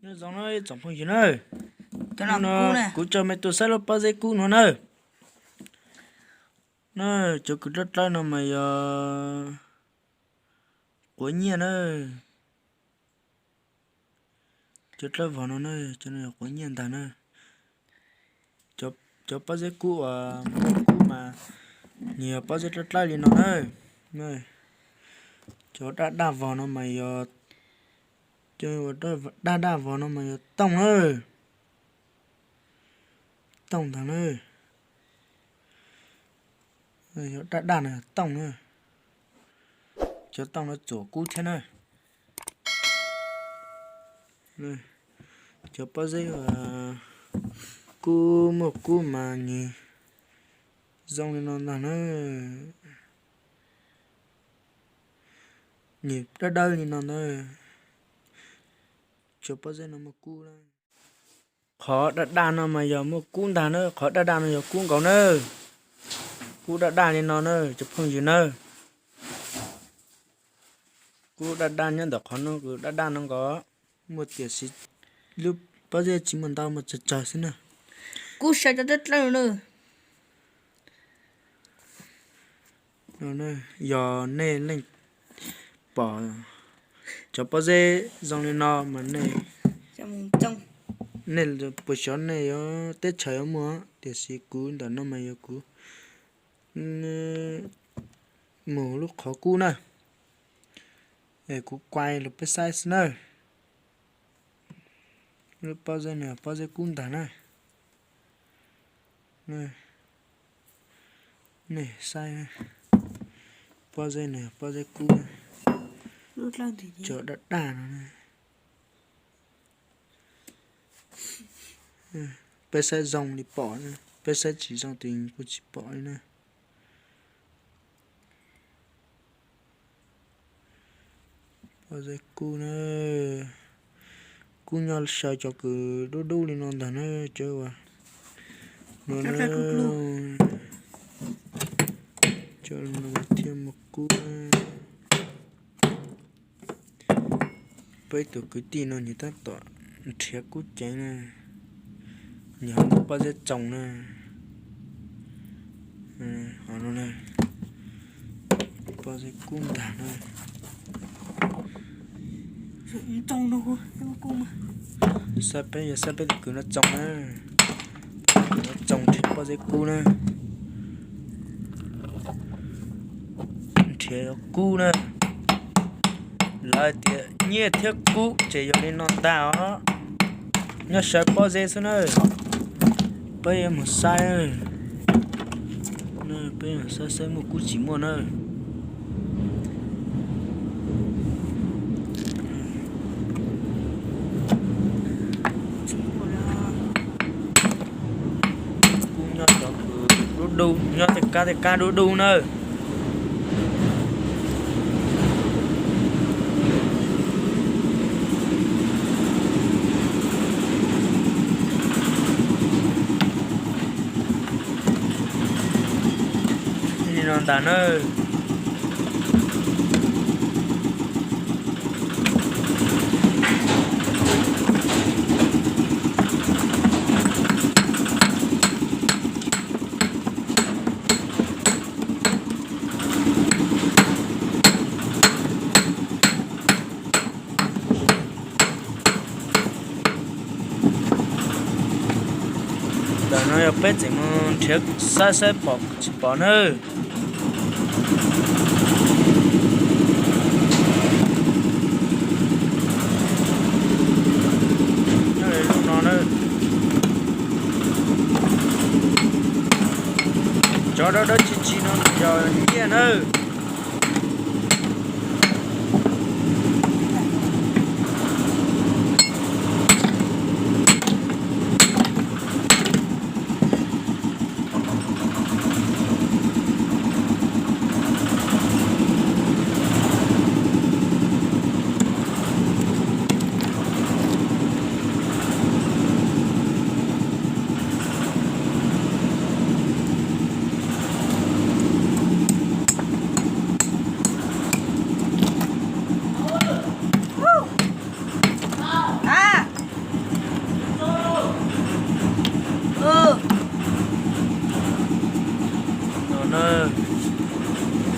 Nyob zoo na tsoom phooj ywg na, no kuv coj mej tuaj saib lub pob zeb kub no na. Na, cov kws dlawb dlawb no mas yog quav nyiaj na. Cov dlawb vog no na, cov no yog quav nyiaj ntag na. Cov pob zeb kub uas muaj kub mas nws yog pob zeb dlawb dlawb li no na. Cov daj daj vog no mas yog, cov daj daj vog no mas yog tooj na. Tooj ntag na. Yog daj daj no yog tooj na. Cov tooj no txuam kub thiab na. Cov pob zeb kub muaj kub mas nws zoo li no ntag na. Nws dawb dawb li no ntag. Cov pob zeb no muaj kub na. Qhov daj daj no mas yog muaj kub ntag na, qhov daj daj no yog kub nkaus na. Kub daj daj li no na cov phooj ywg na. Kub daj daj nyob ntawm qhov no, kub daj daj no nkaus. Muaj tiam sis lub pob zeb tsis muaj ntau, muaj tsawg tsawg xwb na. Kub sai cov dlawb dlawb na. Yog nej leej pom cov pob zeb zoo li no mas nej, nej puas xyov nej yuav teb chaws yuav muaj, tiam sis kuv ntawm no mas yog kuv mus lub qhov kub na, es kuv kuaj los peb saib xwb na. Lub pob zeb no pob zeb kub ntag na. Nej saib, pob zeb no pob zeb kub, cov daj daj no. Peb saib zoo li pom, peb saib tsis zoo ces kuj tsis pom li na. Pob zeb kub na, kub nyob saw cov kws dub dub li no ntag na, cov uas no na, cov no thiaj muaj kub. Peb ib tug kwv tij no nws tab tom nrhiav kub ceev na, nws ho muaj pob zeb txoos na. Pob zeb kub ntag na. Saib peb, yog saib peb tus kwv no txoos na, tus kwv no txoos nrhiav pob zeb kub na. Nrhiav kub na. Lawv tias nyiaj thiab kub ces yog li no ntag os. Nyob saw pob zeb xwb na. Peb yuav mus saib, peb mus saib saib muaj kub tsis muaj na. Kub nyob cov dub dub, nyob tej kab tej kab dub dub na. Li no ntag na. Ntawm no yog peb tseem mus nrhiav saib saib pom tsis pom na. Nyob lub no na. Cov dawb dawb tsis tsis no yog nyiaj na.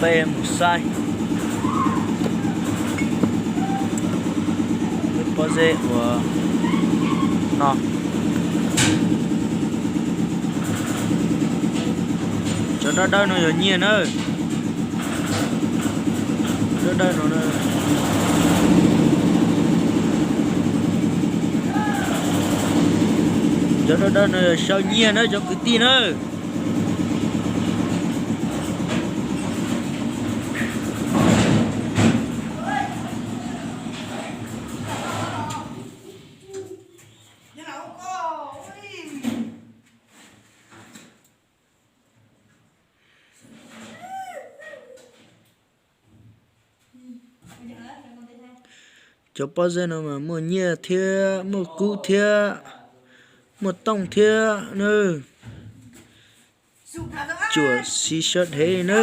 Peb mus saib lub pob zeb uas no. Cov dawb dawb no yog nyiaj na. Dawb dawb no, cov dawb dawb no yog sau nyiaj na cov kwv tij na. Cov pob zeb no mas muaj nyiaj thiab muaj kub thiab muaj tooj thiab na. Tsuam xis sawv dhev li na.